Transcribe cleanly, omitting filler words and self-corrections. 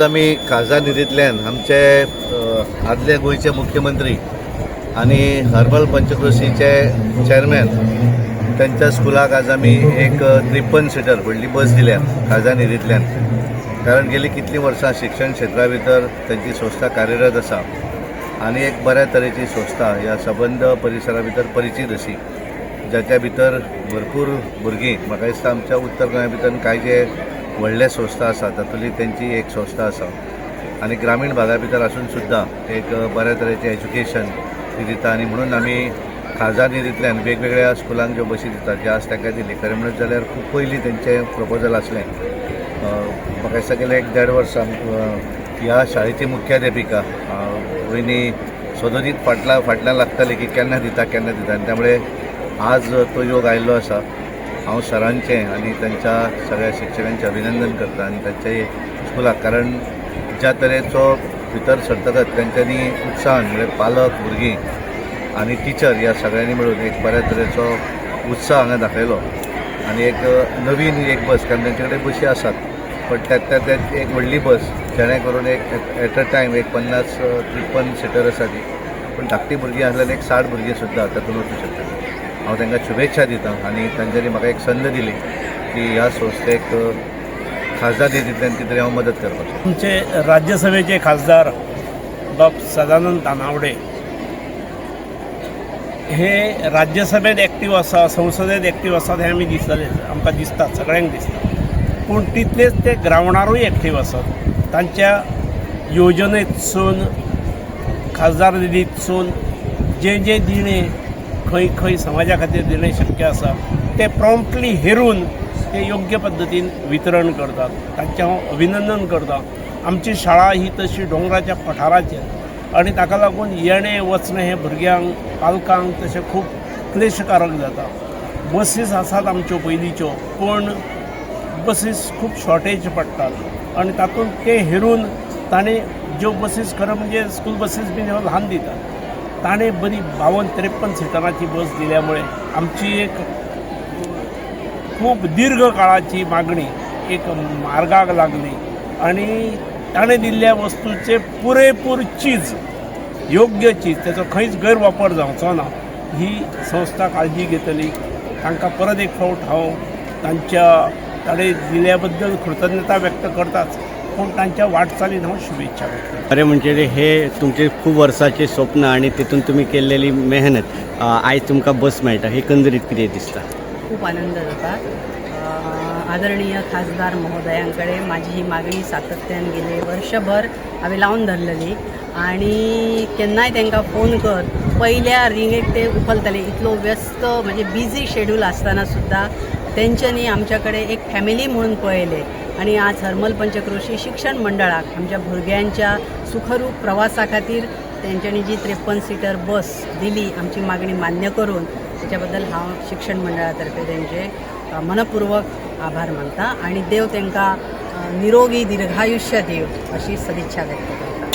आमी खासदार निधींतल्यान आमचे आदले गोंयचे मुख्यमंत्री आनी हर्बल पंचक्रोशीचे चॅरमॅन त्यांच्या स्कुलाक आज आमी एक 53 सिटर व्हडली बस दिल्या खासदार निधींतल्यान. कारण गेली कितलीं वर्सां शिक्षण क्षेत्रा भितर तांची संस्था कार्यरत आसा आनी एक बऱ्या तरेची संस्था ह्या सबंद परिसरा भितर परिचीत अशी, जाच्या भितर भरपूर भुरगीं, म्हाका दिसता आमच्या उत्तर गोंया भितर कांय जे व्हडले संस्था आसा तातूंतली तेंची एक संस्था आसा आनी ग्रामीण भागा भितर आसून सुद्दां एक बऱ्या तरेचें एज्युकेशन ती दिता. आनी म्हणून आमी खासदार निधींतल्यान वेगवेगळ्या स्कुलांक ज्यो बशी दितात त्यो आज तांकां दिली. खरें म्हणत जाल्यार खूब पयलीं तेंचें प्रपोजल आसलें. म्हाका दिसता गेले एक देड वर्सां ह्या शाळेची मुख्याध्यापिका वयनी सदोदीत फाटल्या फाटल्यान लागताली की केन्ना दिता, केन्ना दिता, आनी त्यामुळे आज तो योग आयिल्लो आसा. हांव सरांचें आनी तांच्या सगळ्या शिक्षकांचें अभिनंदन करता आनी तांच्या स्कुलाक, कारण ज्या तरेचो भितर सरतकच तेंच्यांनी उत्साहान, म्हणजे पालक, भुरगीं आनी टिचर ह्या सगळ्यांनी मेळून एक बऱ्या तरेचो उत्साह हांगा दाखयलो आनी एक नवीन एक बस, कारण तेंचे कडेन बशी आसात पण त्यात त्यात एक व्हडली बस जेणे करून एक एट अ टायम एक 50 53 सिटर आसा ती, पूण धाकटी भुरगीं आसल्यार एक 60 भुरगीं सुद्दां तातूंत वचूं शकता. हांव तांकां शुभेच्छा दिता आनी तांच्यांनी म्हाका एक संद दिली की ह्या संस्थेक खासदार निधींतल्यान कितें तरी हांव मदत करपाक. आमचे राज्यसभेचे खासदार बाब सदानंद तानावडे हे राज्यसभेत एक्टीव आसा, संसदेत एक्टीव आसात हें आमी दिसतलें, आमकां दिसता, सगळ्यांक दिसता. पूण तितलेच ते ग्रावंडारूय एक्टीव आसात. तांच्या योजनेतसून, खासदार निधीतसून जें जें दिणें खंय खंय समाजा खातीर दिणें शक्य आसा तें प्रॉम्प्टली हेरून ते योग्य पद्दतीन वितरण करतात. तांचें हांव अभिनंदन करता. आमची शाळा ही तशी दोंगराच्या पठाराचेर आनी ताका लागून येणें वचणें हें भुरग्यांक, पालकांक तशें खूब क्लेशकारक जाता. बसीस आसात आमच्यो पयलींच्यो, पूण बसीस खूब शॉर्टेज पडटात आनी तातूंत ते हेरून ताणें ज्यो बसीस, खरें म्हणजे स्कूल बसीस बीन ह्यो ल्हान दितात, ताणें बरी 52 53 सिटरांची बस दिल्या मुळे आमची एक खूब दीर्घ काळाची मागणी एक मार्गाक लागली आनी ताणें दिल्ल्या वस्तूचे पुरेपूर चीज, योग्य चीज, तेचो खंयच गैरवापर जावचो ना ही संस्था काळजी घेतली. तांकां परत एक फावट हांव तांच्या ताणें दिल्या बद्दल कृतज्ञता व्यक्त करताच, पूण तांच्या वाटचालीन हांव शुभेच्छा व्यक्त करता. खरें म्हणजे हे तुमचे खूब वर्साचे स्वप्न आणि तितून तुमी केल्लेली मेहनत, आयज तुमकां बस मेळटा, एकंदरीत कितें दिसता? खूप आनंद जाता. आदरणीय खासदार महोदयांकडे माझी ही मागणी सातत्यान गेले वर्षभर हांवें लावन धरलेली आणि केन्नाय तांकां फोन कर, पयल्या रिंगेक ते उखलताले. इतलो व्यस्त म्हणजे बिझी शेड्यूल आसतना सुद्दां तेंच्यांनी आमच्याकडे एक फॅमिली म्हणून पळयलें आणि आज हरमल पंचक्रोशी शिक्षण मंडळाक आमच्या भुरग्यांच्या सुखरूप प्रवासा खातीर तेंच्यांनी जी 53 सीटर बस दिली, आमची मागणी मान्य करून, त्याच्याबद्दल हांव शिक्षण मंडळातर्फे तेंचे मनपूर्वक आभार मानता आणि देव तांकां निरोगी दीर्घायुष्य दिव अशी सदिच्छा व्यक्त करता.